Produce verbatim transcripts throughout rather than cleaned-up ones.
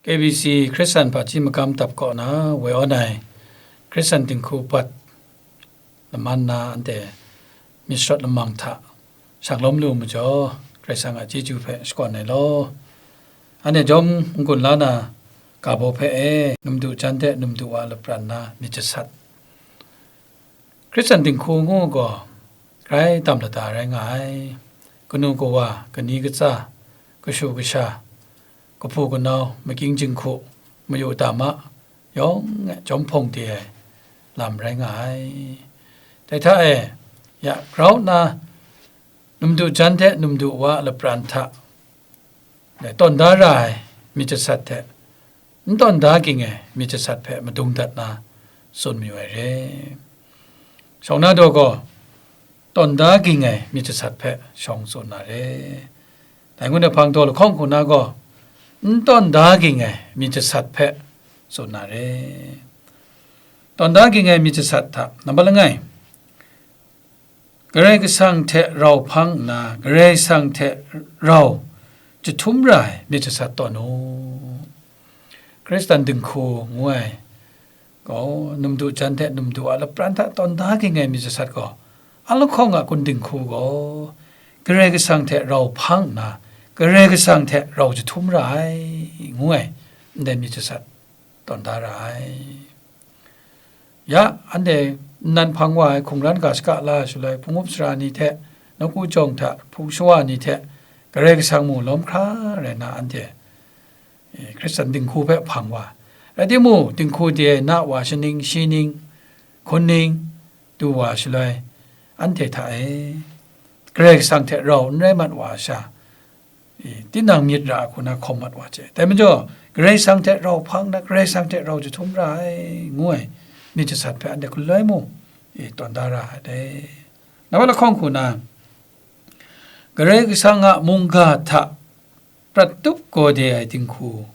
K B C Hkristan Hpaji Magam Dap kaw na woi awn ai Hkristan dinghku bat laman na anhte myit sharawt lamang hta shanglawm lu majaw, Karai Kasang a chyeju hpe shakawn ai law. Anhte jawm n-gun la na, ga baw hpe e, num du jan hte num du wa lapran na myit jasat. Hkristan dinghku ngu gaw, grai tam lada rai nga ai. Kanu kawa, kani katsa, kashu kasha, kahpu kanau, makying jinghku, mayu dama, yawng e jawm hpawng de ai lam rai nga ai. Dai hta e, ya grau nna, num du jan hte num du wa lapran hta, tawn da ra ai myit jasat hte, n tawn da ging ai myit jasat hpe madung dat na tsun mayu ai re. Shawng na daw gaw, tawn da ging ai myit jasat hpe shawng tsun na re. Dai ngut ai hpang daw lahkawng hku na gaw, n tawn da ging ai myit jasat hpe tsun na re. Tawn da ging ai myit jasat hta, nambat langai, Karai Kasang hte rau hpang nna, Karai Kasang hte rau jahtum ra ai myit jasat tawn u. Hkristan dinghku ngu ai gaw, num du jan hte num du a lapran hta tawn da ging ai myit jasat gaw, a lahkawng a kun dinghku gaw, Karai Kasang hte rau hpang nna, Karai Kasang hte rau jahtum ra ai, ngu ai, ndai myit jasat tawn da ra ai. Ya, anhte nnan hpang wa ai hkungran ga shaka la ai shaloi, hpung up sara ni hte, nawku jawng hta hpung shawa ni hte, Karai Kasang mu lawm hkra rai nna anhte, e, Hkristan dinghku hpe hpang wa. Rai timung, dinghku de ai na wa shaning, shi ning, hkun ning, du wa shaloi, anhte hta e, Karai Kasang hte rau n rai mat wa sha, e, tinang myit ra ai hku na hkawm mat wa hte. Dai majaw, Karai Kasang hte rau hpang na, Karai Kasang hte rau jahtum ra ai, ngu ai myit jasat hpe anhte galoi mung, e, tawn da ra ai dai. Nambat lahkawng hku na, Karai Kasang a mungga hta prat tup gaw de ai dinghku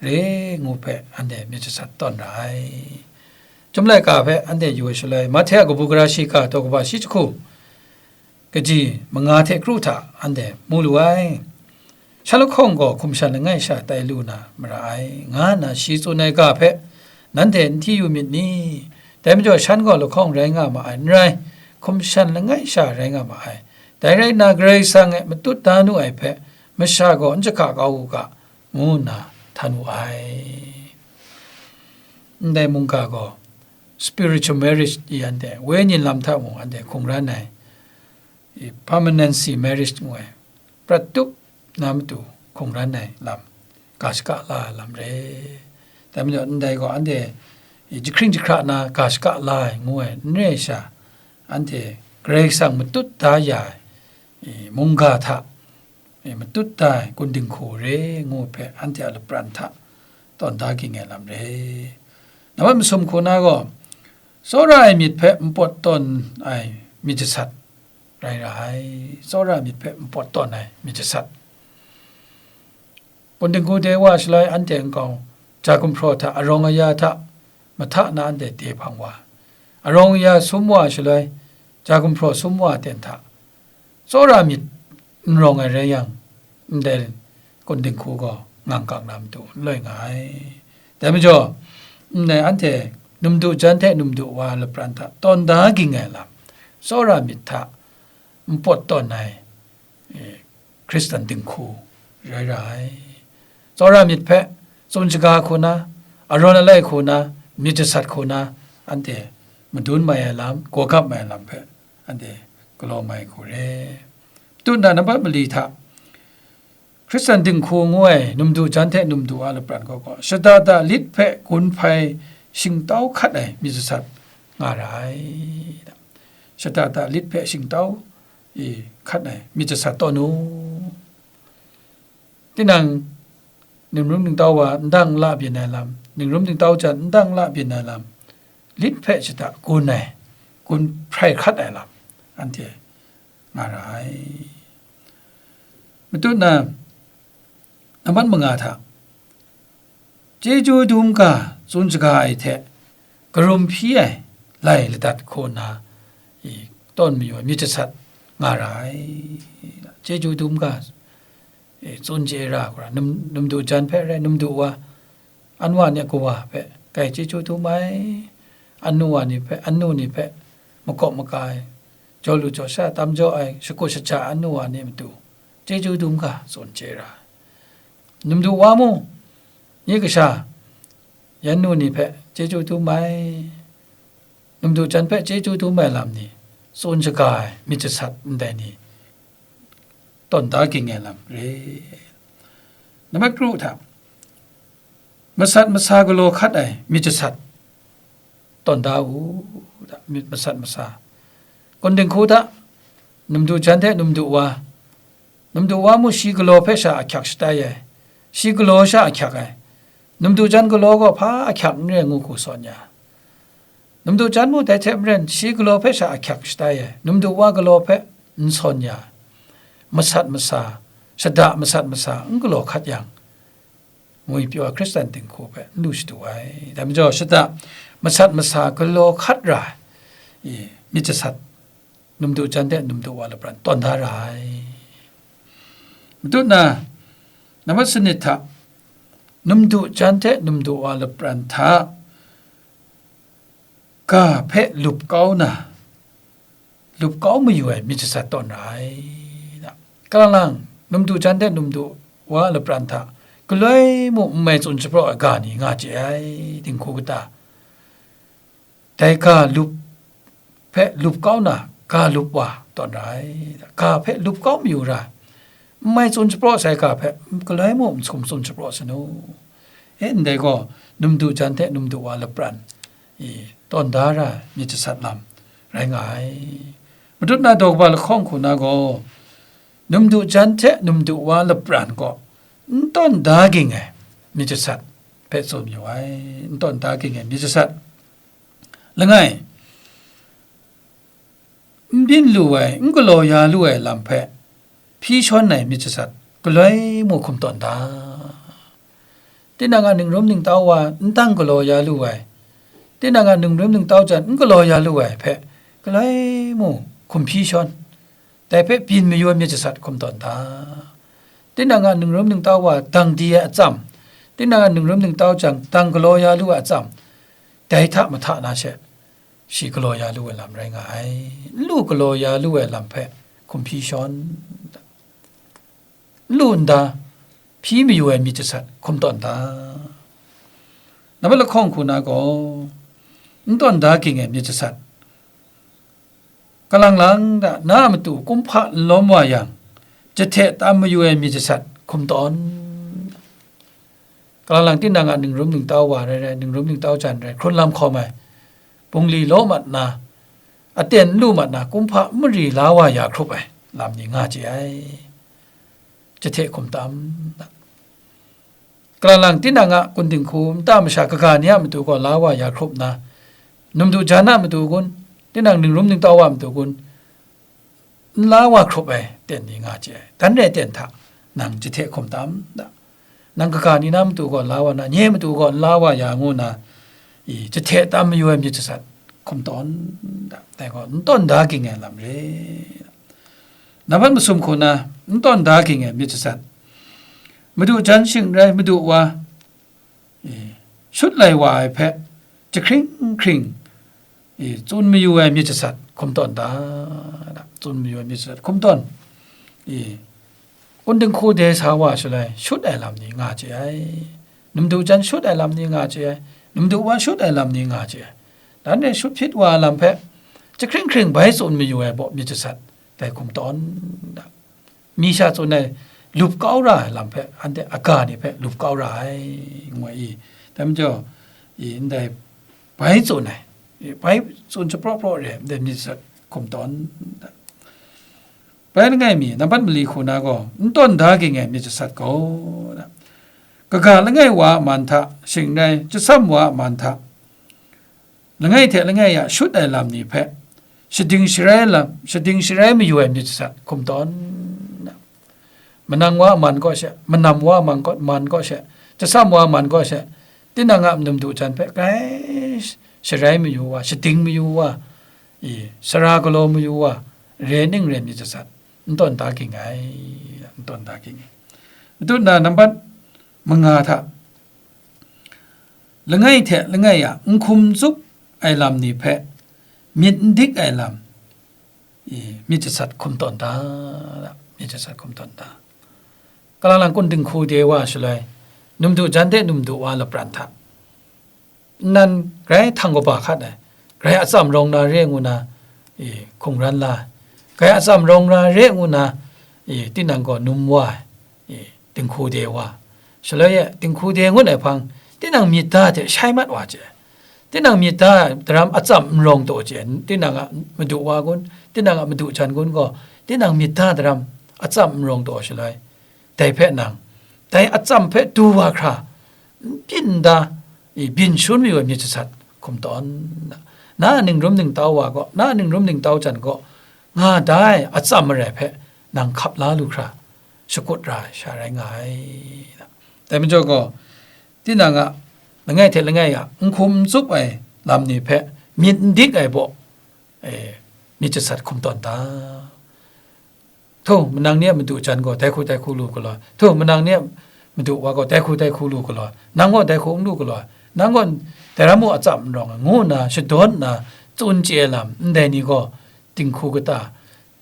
re ngu hpe anhte myit jasat tawn ra ai. Chyum laika hpe anhte yu ai shaloi, Mahte a kabu gara shiga daw kaba shi jahku, kaji manga hte kru hta anhte mu lu ai. Shan lahkawng gaw hkum shan langai sha tai lu na mara ai, nga nna shi tsun ai ga hpe nanhte n hti yu myit ni? Dai majaw, shan gaw lahkawng rai nga ma ai n rai, hkum shan langai sha rai nga ma ai. Dai rai nna, Karai Kasang e matut da nu ai hpe masha gaw n jahka kau u ga, ngu nna htan wu ai. Ndai mungga gaw spiritual marriage i anhte, wenyin lam hta mung anhte hkungran ai, i permanency marriage ngu ai, prat tup na matu hkungran ai lam, ga shaka la ai lam re. Dai majaw, ndai gaw anhte, i jahkring jahkra na ga shaka la ai ngu ai, n re ai sha, anhte Karai Kasang matut da ya ai, i mungga hta, e, matut da ai kun dinghku re ngu hpe anhte a lapran hta tawn da ging ai lam re. Nambat masum hku na gaw, tsawra ai myit hpe npawt tawn ai myit jasat rai ra ai. Tsawra ai myit hpe npawt tawn ai myit jasat. Kun dinghku de wa shaloi anhte nkau, ja gumhpraw hta, arawng aya hta, mahta na anhte de hpang wa, arawng aya sum wa shaloi, ja gumhpraw sum wa ten hta, tsawra myit n rawng ai rai yang, ndai kun dinghku gaw ngang kang na matu n loi nga ai. Dai majaw, ndai anhte num du jan hte num du wa lapran hta tawn da ging ai lam, tsawra myit hta npawt tawn ai, e, Hkristan dinghku rai ra ai. Tsawra myit hpe tsun shaga hku na, arawn alai hku na, myit jasat hku na, anhte madun mai ai lam, gawgap mai ai lam hpe anhte galaw mai hku re. Matu na nambat mali hta, Hkristan dinghku ngu ai num du jan hte num du a lapran gaw gaw, shada da lit hpe gun hpai shingtau hkat ai myit jasat nga ra ai. Shada da lit hpe shingtau, i, hkat ai myit jasat tawn u. Tinang, ningrum ningtau wa ndang la byin ai lam, ningrum ningtau jan ndang la byin ai lam, lit hpe shada gun ai, gun hpai hkat ai lam, anhte nga ra ai. Matu na, nambat manga hta, chyeju dum ga tsun shaga ai hte, karum hpyi ai lai ladat hku nna, i, tawn mayu ai myit jasat nga ra ai. Chyeju dum ga, e, tsun chye ra hkra, num-, numdu jan hpe rai, numdu wa, anwa ni a kawa hpe kai chyeju dum ai, anu wa ni hpe, anu ni hpe makawp maka ai, jaw lu jaw sha tam jaw ai, shakut shaja anu wa ni matu chyeju dum ga tsun chye ra ai. Numdu wa mung, nye kasha, yan nu ni hpe chyeju dum ai, numdu jan hpe chyeju dum ai lam ni, tsun shaga ai myit jasat ndai ni, tawn da ging ai lam re. Nambat kru hta, masat masa galaw hkat ai myit jasat tawn da u, myit masat masa. Kun dinghku hta, numdu jan hte numdu wa, numdu wa mu shi galaw hpe sha ahkyak shatai ai, shi galaw sha ahkyak ai, numdu jan galaw gaw hpa ahkyak n re ngu hku sawn ya, numdu jan mu dai hte maren shi galaw hpe sha ahkyak shatai ai, numdu wa galaw hpe n sawn ya, masat masa, shada masat masa n galaw hkat yang, ngwi pyaw ai Hkristan dinghku hpe n lu shadu ai. Dai majaw, shada masat masa galaw hkat ra ai, i, myit jasat, numdu jan hte numdu wa lapran tawn da ra ai. Madu na, nambat sanit hta, numdu jan hte numdu wa lapran hta ga hpe lup kau na, lup kau mayu ai myit jasat tawn ra ai. Kalang lang, numdu jan hte numdu wa lapran hta galoi mu n mai tsun shapraw ai ga ni nga chye ai, dinghku kata. Dai ga lup hpe lup kau na, ga lup wa tawn ra ai. Ga hpe lup kau mayu ra, n mai tsun shapraw sai ga hpe galoi mu n sum tsun shapraw sa nu. E, ndai gaw, numdu jan hte numdu wa lapran, i, tawn da ra ai myit jasat lam rai nga ai. Madut na daw kaba lahkawng hku na gaw, numdu jan hte numdu wa lapran gaw n tawn da ging ai myit jasat hpe tsun yu ai, n tawn da ging ai myit jasat. Langai, n byin lu ai, n galaw ya lu ai lam hpe hpyi shawn ai myit jasat galoi mu hkum tawn da. Tinang a ningrum ningtau wa n tang galaw ya lu ai, tinang a ningrum ningtau jan n galaw ya lu ai hpe galoi mu hkum hpyi shawn, dai hpe byin mayu ai myit jasat hkum tawn da. Tinang a ningrum ningtau wa dang di ai atsam, tinang a ningrum ningtau jang dang galaw ya lu ai atsam, dai hta mahta na she, shi galaw ya lu ai lam rai nga ai. N lu galaw ya lu ai lam hpe hkum hpyi shawn, n lu nda hpyi mayu ai myit jasat hkum tawn da. Nambat lahkawng hku na gaw, n tawn da ging ai myit jasat, kalang lang da, na a matu kumhpa n lawm wa yang, jahte tam mayu ai myit jasat hkum tawn. Kalang lang tinang a ningrum ningtau wa rai rai, ningrum ningtau jan rai, hkrun lam hkawm ai, bungli law mat na, aten n lu mat na, kumhpa n mari la wa ya hkrup ai lam ni nga chye ai. Jahte hkum tam da. Kalang lang tinang a kun dinghku nta masha kaga ni a matu gaw la wa ya hkrup nna, numdu jan a matu kun, tinang ningrum ningtau a matu kun, n la wa hkrup ai ten ni nga chye ai. Dan rai ten hta, nang jahte hkum tam da. Nang kaga ni na matu gaw la wa na, nye matu gaw n la wa ya ngu na, i, jahte tam mayu ai myit jasat hkum tawn da. Dai gaw, n tawn da ging ai lam re. Nambat masum hku na, n tawn da ging ai myit jasat. Madu jan shing rai, madu wa, e, shut lai wa ai hpe, jahkring hkring, e, tsun mayu ai myit jasat hkum tawn da, tsun mayu ai myit jasat hkum tawn, e, kun dinghku de sa wa shaloi, shut ai lam ni nga chye ai, numdu jan shut ai lam ni nga chye ai, numdu wa shut ai lam ni nga chye ai, dan re shut hpyit wa ai lam hpe, jahkring hkring bai tsun mayu ai baw myit jasat, dai hkum tawn da. Mi sha tsun ai, lup kau ra ai lam hpe, anhte aga ni hpe lup kau ra ai, ngu ai i. Dai majaw, i, ndai bai tsun ai, i, bai tsun shapraw praw re ai, ndai myit jasat hkum tawn. Bai langai mi, nambat mali hku na gaw, n tawn da ging ai myit jasat gaw, kaga langai wa a man hta, shing rai, chyasam wa a man hta, langai hte langai a shut ai lam ni hpe, shading sharai lam, shading sharai mayu ai myit jasat hkum tawn. Manang wa a man kaw she, manam wa a man kaw, man kaw she, chyasam wa a man kaw she, tinang a numdu jan hpe grai sharai mayu wa, shading mayu wa, i, sara galaw mayu wa, re ning re myit jasat, n tawn da ging ai, n tawn da ging ai. Matut na nambat manga hta, langai hte langai a n hkum n tsup ai lam ni hpe myit n dik ai lam, i, myit jasat hkum tawn da, myit jasat hkum tawn da. Kalang lang kun dinghku de wa shaloi, num du jan de num du wa lapran hta, nnan grai htang kaba hkat ai, grai atsam rawng na re ngu na, i, hkungran la ai, grai atsam rawng na re ngu na, i, tinang gaw num wa ai, i, dinghku de wa. Shaloi e, dinghku de ngut ai hpang, tinang myit da hte shai mat wa chye ai. Tinang myit da daram atsam n rawng taw chye ai, tinang a madu wa kun, tinang a madu jan kun gaw, tinang myit da daram atsam n rawng taw shaloi, dai hpe nang, dai atsam hpe du wa hkra, n byin n da, i, byin shangun mayu ai myit jasat hkum tawn na, na a ningrum ningtau wa gaw, na a ningrum ningtau jan gaw, nga da ai atsam marai hpe nang hkap la lu hkra, shakut ra ai sha rai nga ai. Dai majaw gaw, tinang a langai hte langai a n hkum n tsup ai lam ni hpe myit n dik ai baw, e, myit jasat hkum tawn da. Htu, manang ni a madu jan gaw dai hku dai hku lu galaw ai. Htu, manang ni a madu wa gaw dai hku dai hku lu galaw ai. Nang gaw dai hku n lu galaw ai. Nang gaw dai ram mung atsam n rawng ai, ngu nna shadawn nna tsun chye ai lam, ndai ni gaw dinghku kata,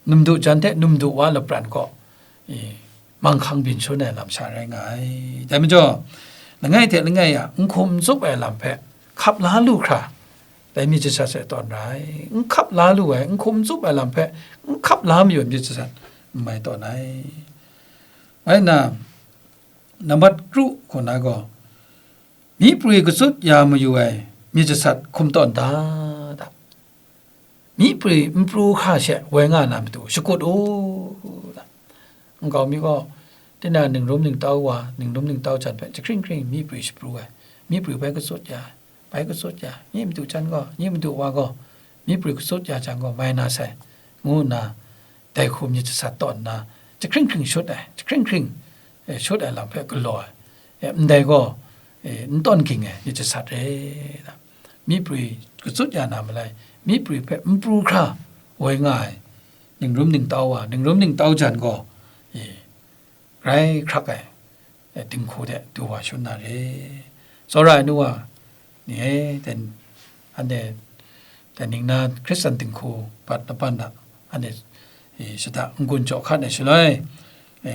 num du jan hte num du wa lapran gaw, i, manghkang byin shangun ai lam sha rai nga ai. Dai majaw, langai hte langai a n hkum n tsup ai lam hpe hkap la lu hkra, dai myit jasat hte tawn ra ai. N hkap la lu ai, n hkum n tsup ai lam hpe n hkap la mayu ai myit jasat n mai tawn ai. Rai nna, nambat kru hku na gaw, myi prwi katsut ya mayu ai myit jasat hkum tawn da, da. Myi prwi n pru hkra she woi nga na matu shakut u, da. Nkau mi gaw, tinang a ningrum ningtau wa, ningrum ningtau jan hpe jahkring hkring myi prwi shapru ai, myi prwi bai katsut ya ai, bai katsut ya ai, nye madu jan gaw, nye madu wa gaw, myi prwi katsut ya jang gaw, mai na sai, ngu nna, dai hku myit jasat tawn nna, jahkring hkring shut ai, jahkring hkring, e, shut ai lam hpe galaw ai, e, ndai gaw, e, n tawn ging ai myit jasat re, da. Myi prwi katsut ya na malai, myi prwi hpe n pru hkra woi nga ai, ningrum ningtau wa, ningrum ningtau jan gaw, e, grai hkrak ai, e, dinghku de du wa shangun na re. Tsawra ai nu wa ni e, ten, anhte, ten ning na Hkristan dinghku bat laban a, anhte, e, shada n-gun jaw hkat ai shaloi, e,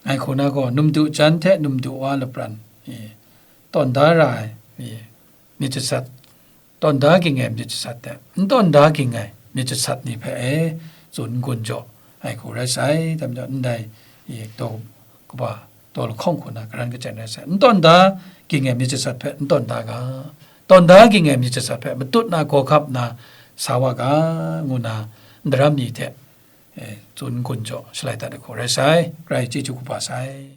ngai hku na gaw, num du jan hte num du wa lapran, e, tawn da ra ai, e, myit jasat, tawn da ging ai myit jasat hte, n tawn da ging ai myit jasat ni hpe e tsun n-gun jaw ai hku rai sai, dai majaw ndai, i, taw kaba, taw lahkawng hku na karan kachyan rai sai. N tawn da ging ai myit jasat hpe n tawn da ga, tawn da ging ai myit jasat hpe matut na gaw hkap na sa wa ga, ngu na ndaram ni hte, e, tsun n-gun jaw shalai dat ai hku rai sai, Karai chyeju kaba sai.